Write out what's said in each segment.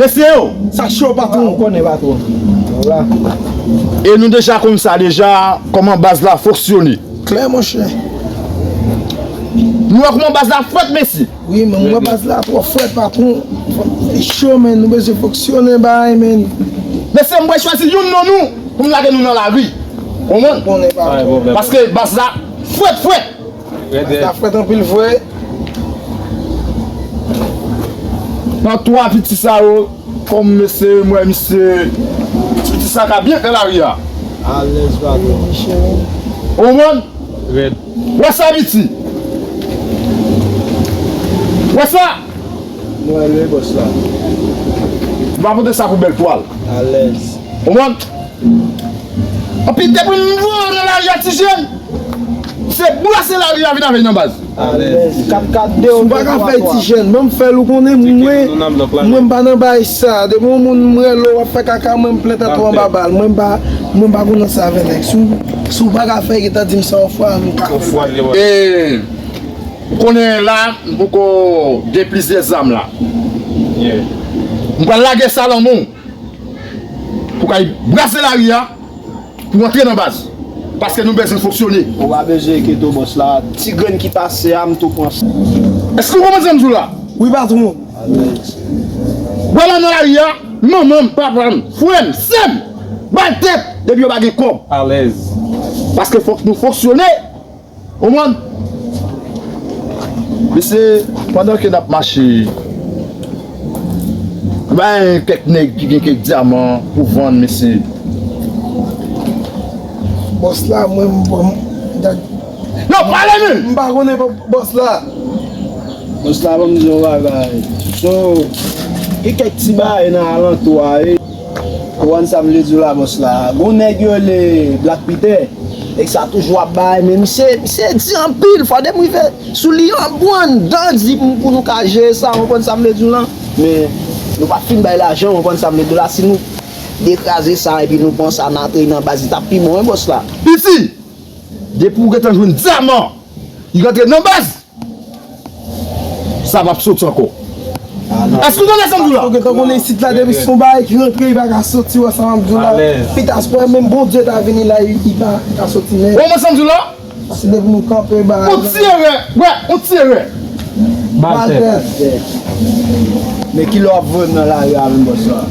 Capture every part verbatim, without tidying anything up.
Mesye yo, sa cho, patwon. Ou konnen, patwon. E nou deja konn sa deja, kòman baz la fonksyone. Klè, monchè. Nou wè kòman baz la frèt, mesye. Wi, men mwen baz la twò frèt, patwon. Li cho, men nou bezwen fonksyone, bay, men. Mesye, m pral chwazi youn nan nou pou m lage nou nan lari. Konprann? Konnen, patwon. Paske baz la frèt, frèt. Sa frèt anpil vre. Nan twa piti sa yo, kòm mesye, m wè misye, ti piti sa ka byen fè lari a. Alèz, patwon. Ou konprann? Wè sa, piti. Wè sa. M wè l, wi, bòs la. M va pote sa pou bèl twal. Alèz. Ou konprann? Anpi depi m voye w nan lari a, ti jèn, se brase lari a vin avè l nan baz. Alèz. Kat kat de. Si w pa ka fè, ti jèn, ban m fè l, ou konnen mwen, mwen m pa nan bay sa. Depi yon moun m rele w ap fè kaka, mwen m plent a tou anba bal. Mwen m pa, mwen m pa konn nan sa avè nèg. Si w, si w pa ka fè, gentan di m sa yon fwa, nou ka fè l. E, ou konnen la, m poko gen plizyè zam la. M pral lage sa nan men w. Pou kay brase lari a, pou antre nan baz. Paske nou bezwen fonksyone. Ou pa bezwen enkyete w, bòs la. Ti grenn ki pase a, m tou pran sa. Èske w konprann sa m di w la? Wi, patwon. Wè la nan lari a, manman m, papa m, frè m, sè m, bay tèt, depi yo pa gen kòb. Alèz. Paske fòk nou fonksyone. Ou konprann? Mesye, pandan ke n ap mache, bay kèk nèg ki gen kèk dyaman pou vann, mesye. Bòs la, mwen, m, m, non, pale, men! M pa konnen bò-, bòs la. Bòs la, ban m di yon bagay. So, gen kèk ti bagay nan alantou a, wi. Ou konprann sa m vle di w la, bòs la? Gon nèg yo rele Black Peter. Nèg sa toujou ap bay, men misye, misye di anpil. Fò depi m rive sou li, yon bon anndan di pou, pou nou ka jere sa, ou konprann sa m vle di w lan? Men nou pa t fin bay lajan, ou konprann sa m vle di w la? Si nou dekraze sa epi nou pran sa, n antre nan baz, li t ap pi bon, wi, bòs la. Piti, depi w gentan jwenn dyaman, li rantre nan baz. Sa p ap soti ankò. Èske w tande sa m di w la? Ou gentan konnen isit la, depi se yon bagay ki rantre, li pa ka soti, wè sa m ap di w la. Pita, se menm Bondye ta vini la, li, li pa ka soti, men. Ou konprann sa m di w la? Se depi nou kanpe, bagay. Yon ti erè, wè, yon ti erè. Malfèktè. Men kilè w ap voye m nan lari a menm, bòs la?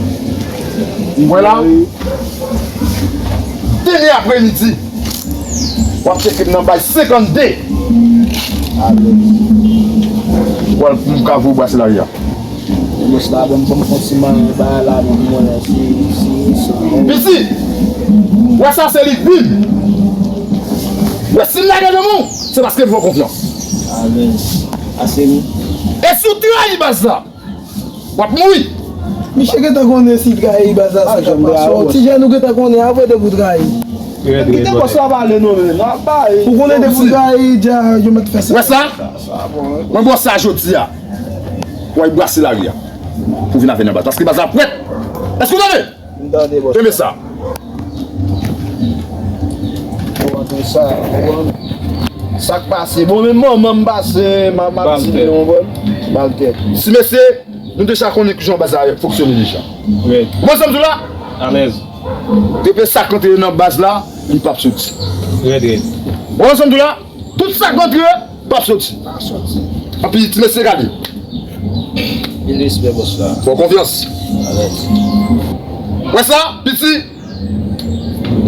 Wè la. Demè apremidi, w ap tcheke m nan baz senkannde. Alò. Pou m ka voye w brase lari a. Bòs la, ban m, ban m fon ti manyen bagay la, non, mwen, si, si, si. Piti, wè sa se li k vin. Wè, si m lage nan men w, se paske m fè w konfyans. Amèn. Ase nou. E si w trayi baz la, w ap mouri. Misye gentan konnen si l trayi baz la, sa k ap pase. Ti jèn, ou gentan konnen, apre depi w trayi. Kite bòs la pale non, men. N ap bay. Ou konnen depi w trayi, dja, yo mèt fè sa. Wè sa? Mwen ba w sa jodi a. W al brase lari a. Pou vin avè nan baz. Paske baz la prèt. Èske w tande? M tande, bòs. Renmen sa. Ou antre sa, ou antre. Sa k pase? Bon, men manman m pase, m ap, m ap di nou, bon. Bal tèt. Ti mesye, nou deja konnen kijan baz la fonksyone deja. Wi. Ou konn sa m di w la? Alèz. Depi sa k antre nan baz la, li p ap soti. Rèd, rèd. Ou konn sa m di w la? Tout sa k antre, p ap soti. Anpi ti mesye gade. Anpil respè, bòs la. Fè w konfyans. Alèz. Wè sa, piti?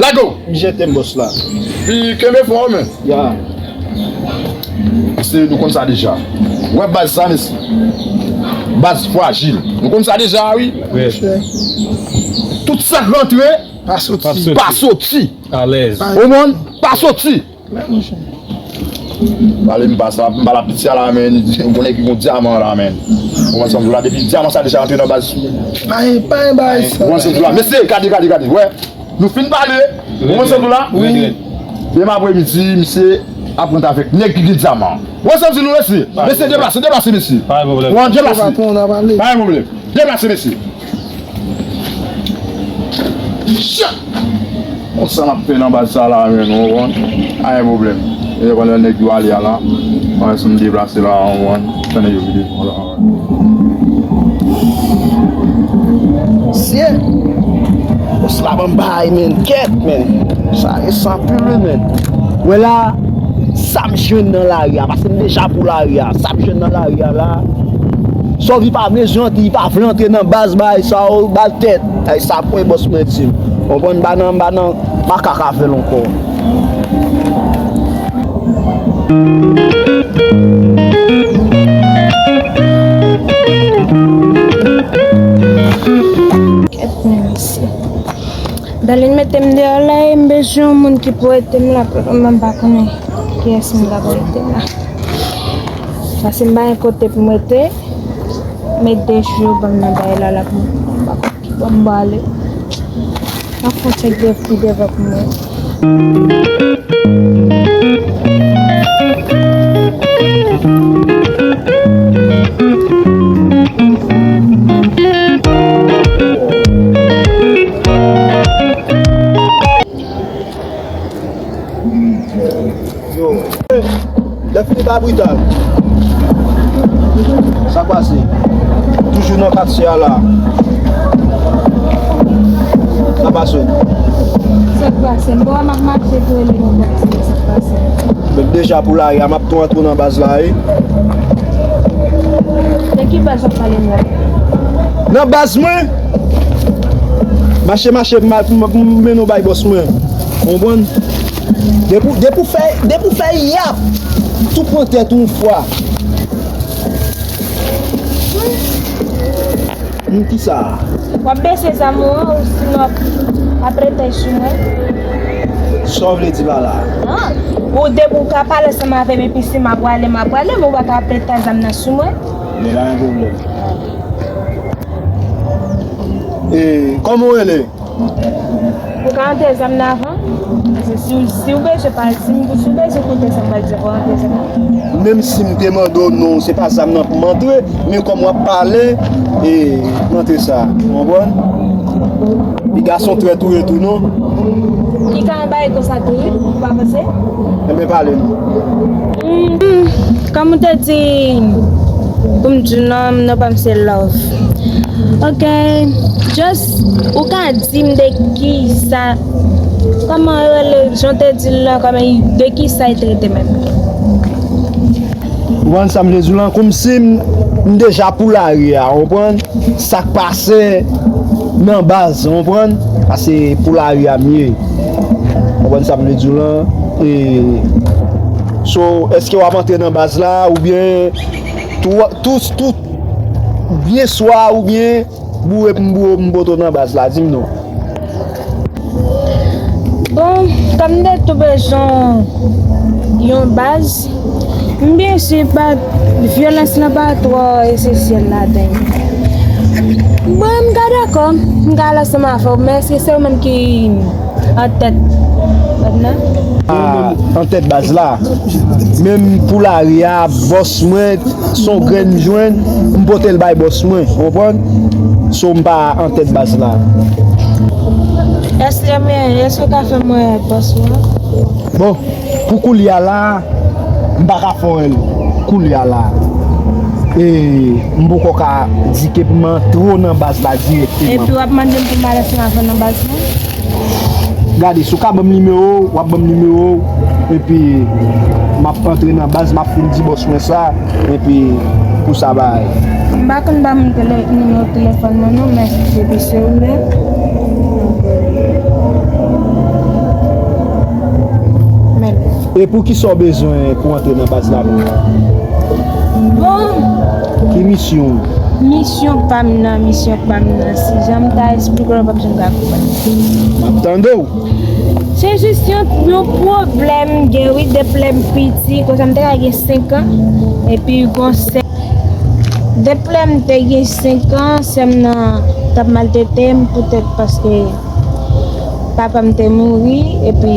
Lage w. M jete m, bòs la. Pi kenbe fò, men. Ya. Se nou konn sa deja. Wè baz sa, mesye. Baz frajil. Nou konn sa deja, wi. Wi. Tout sa k rantre, pa soti. Pa soti. Alèz. Ou konprann? Pa soti. Pale m pa sa, m pa la piti a la, men. Yon nèg ki gon dyaman la, men. Ou konprann sa m di w la, depi dyaman sa deja rantre nan baz. Pa gen, pa gen bagay sa. Ou konprann sa m di w la, mesye, gade, gade, gade, wè. Nou fin pale, ou konprann sa m di w la? Wi. Demen apremidi, misye ap rantre avèk nèg ki gen dyaman. Ou konprann sa m di nou, mesye? Mesye, deplase, deplase, mesye. Pa gen pwoblèm. Ou konprann, deplase. Pa gen pwoblèm. Deplase, mesye. Deplase, mesye. Chat! Konsa n ap fè nan baz sa la, men, ou konprann? Pa gen pwoblèm. E pandan nèg yo ale a la, mwen si m deplase la, ou konprann? Fè nèg yo vide fon la, ou konprann? Bay, men, kèt, men. Sa e sa pil, men. Wè la, sa m jwenn nan lari a, paske m deja pou lari a. Sa m jwenn nan lari a la. Sòvi pa bezwen antre, li pa vle antre nan baz, bay sa yo, bal tèt. Ay sa pwen bòs mwen di m. Konprann, m pa nan, m pa nan makak avè l ankò. Kèt, men, mesye. Darline mete m deyò la e m bezwen yon moun ki pou ede m la, pou le moman m pa konnen kiyès moun k ap ede m la. Paske m pa gen kote pou m rete, m mete de jou ban m nan bagay la, la pou m pa konn ki bò m prale. M ap fè yon tchèk dev pi devan pou mwen. Yo. Lè fini pa brital. Sa k pase? Toujou nan katye a la. Sa pase? Sa k pase? M wè m ap mache pou rele yon bòs, sa k pase? Menm deja pou lari a, m ap tou antre nan baz la, wi. De ki baz w ap pale m la? Nan baz mwen. Mache, mache, m al pou m, pou m mennen w bay bòs mwen. Konprann? Depi, depi w fè, depi w fè yap, tou pran tèt ou yon fwa. Hmm, kisa? W ap bese zam ou an, ou sinon w ap, ap rete sou mwen. Sa w vle di pa la? Non. Ou depi w ka pale ansanm avè m, epi si m ap prale, m ap prale, men w pa ka ap rete zam nan sou mwen. Men pa gen pwoblèm. E, kòman w rele? Ou ka antre zam nan avan? Paske si, si w bezwen pa, si, si w bezwen koute sa m pral di, ou ka antre zam nan. Menm si m te mande w non, se pa zam nan pou m antre, men kòm w ap pale, e, m antre sa. Ou konprann? Li gason trè tou ye tou non. Li ka anba e konsa tou wi, ou pa panse? Enben pale non. Hmm, kòm ou te di, pou m di non, non pa m se love. Ok, just, ou ka di m de ki sa, kòman yo rele, jan w te di l lan, kòman, de ki sa y trete menm? Ou konprann sa m vle di w lan, kòmsi m, m deja pou lari a, ou konprann? Sa k pase nan baz, ou konprann? Paske pou lari a m ye. Ou konprann sa m vle di w lan? E, so, èske w ap antre nan baz la, oubyen tou, tou, tou, byen swa, oubyen boure pou m boure, m pote w nan baz la, di m non. Bon, kòm m te tou bezwen yon baz, m byen si pa, vyolans lan pa twò esansyèl ladan l. Bon, m ka dakò, m ka al ansanm avè w, men èske se ou menm ki an tèt baz la? Ah, an tèt baz la. Menm pou lari a, bòs mwen, se yon grenn m jwenn, m pote l bay bòs mwen, ou konprann? So m pa an tèt baz la. Èske, men, èske w ka fè m wè bòs ou an? Bon, pou koulye a la, m pa ka fè w wè l koulye a la. E m poko ka di ke pou m antre w nan baz la dirèkteman. Epi w ap mande m pou m al ansanm avè w nan baz la? Gade, si w ka ban m nimewo w, w ap ban m nimewo w, epi m ap antre nan baz, m ap fin di bòs mwen sa, epi pou sa bay. M pa konn ba moun tele-, nimewo telefòn mwen non, men depi se ou menm. Men. E pou kisa w bezwen pou antre nan baz la menm? Bon. Ki misyon w? Misyon pa m nan, misyon pa m nan. Si jan m ta esplike w, w p ap janm ka konprann. M ap tande w. Se jis yon, yon pwoblèm m gen, wi, depi lè m piti, konsa m te ka gen senk an, epi gon sè. Depi lè m te gen senk an, sè m nan t ap maltrete m poutèt paske papa m te mouri, epi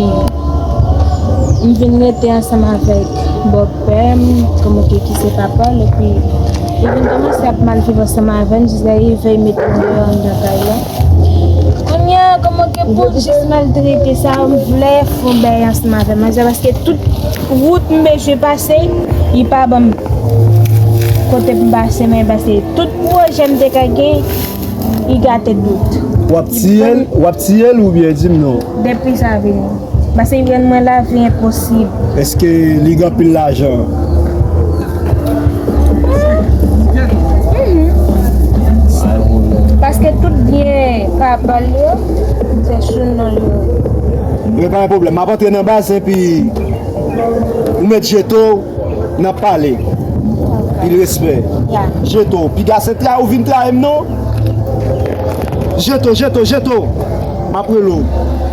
m vin rete ansanm avèk bòpè m, kòman ke ki se papa l, epi li vin kòmanse ap mal viv ansanm avè m, jiska rive l mete m deyò anndan kay la. Kounye a, kòman ke pou jis maltrete sa, m vle fè yon bagay ansanm avè manzè, paske tout wout m bezwen pase, li pa ban m kote pou m pase, men paske tout pwojè m te ka gen, Li gate tout. W ap tiye l, w ap tiye l oubyen di m non? Depi sa vini. Paske li rann mwen lavi enposib. Èske li gen anpil lajan? Paske tout byen papa l yo, se sou non l yo. Men pa gen pwoblèm, m ap antre nan baz epi ou met Jeto, n ap pale. Pil respè. Ya. Jeto, piga se tra ou vin trayi m non? Jeto, Jeto, Jeto. M ap rele w.